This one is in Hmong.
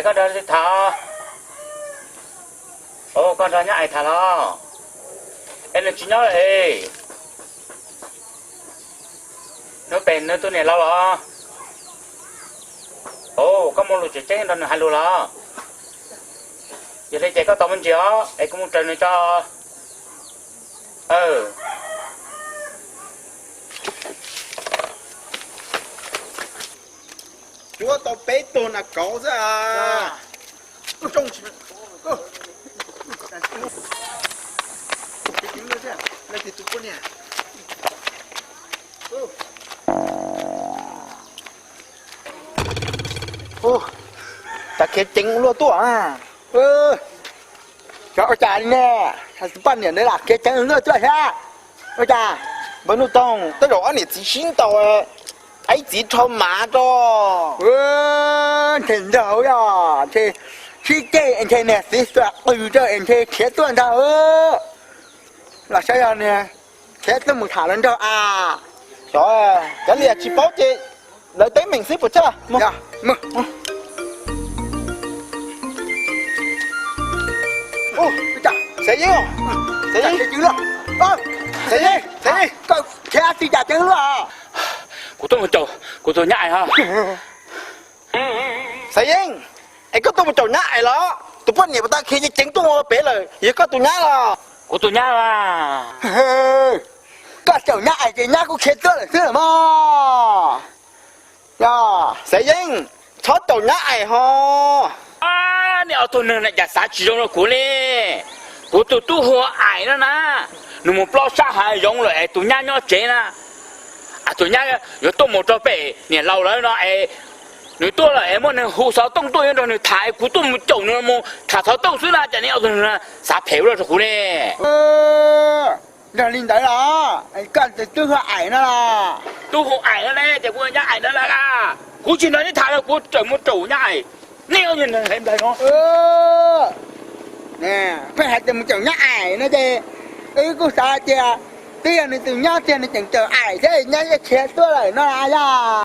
Koj nrog tham? Ov, koj nrog nyab Ais tham los? Es nws tsis nyob lawm es? Nws pem nws tus niam laus los? Ov, koj muaj lus tseem ceeb nrog nws hais lus los? Yog li ces koj tos mus ntsis os es kuv mus raws nws tso. Cuab tau peb tug nas kauv xwb. Ua cas khiav ceev luaj tuaj. Xyov ua cas li ne, tus poj niam ntawd lam khiav ceev luaj tuaj thiab. Ua cas npawg Nuj Toog tej zaum ob niam txiv sib ntaus, ib txiv rho mav tso. Ntshe nrog yog ntshe sib ceg es ntshe niag txiv xuas qws rau es ntshe khiav tuaj ntag. Los saib yog niag khiav tuaj mus tham los nrog a. Xyov, cov liam tsis paub ces lawv teeb meem xwb puas tsawg. Xav Yeeb, Xav Yeeb, Xav Yeeb, Xav Yeeb, koj khiav tsis cas ceev luaj. Kuv tuaj mus caum kuv tus nyab Ais os. Xav Yeeb, es koj tuaj mus caum nyab Ais los? Tus poj niam puas tau khiav ceev tuaj mus pem lawm, yog koj tus nyab los? Kuv tus nyab mas. Koj caum nyab Ais ces nyab kuj khiav tuaj lawm xwb mog. Xav Yeeb, txhob caum nyab Ais ho. Nej ob tug neeg na cas xav tsis zoo rau kuv li. Kuv tus tub hu ua Ais no na, nws mus plob sab hav zoov lawm es tus nyab nyob tsev na. Tus nyab yuav tuaj mus rau pem niam laus lawv no es, nws tuaj lawm es muaj neeg hu xov tooj tuaj yuav nrog nws tham, kuv tuaj mus caum nws mus tham xov tooj xwb na, cas nej ob tug neeg xav phem ua luaj rau kuv ne. Yog li ntawd los koj tus tub hu ua Ais no los? Tub hu ua Ais no ne, ces kuv nyab Ais no na. Kuv tsis nrog neb tham lawm, kuv tseem mus caum nyab Ais. Nej ob tug neeg nplai no. Pheej hais tias mus caum nyab Ais no ces wb kuj xav tias twb yog nws tus nyab tiag nws tseem caum Ais thiab nyab yeej khiav tuaj lawm no yog.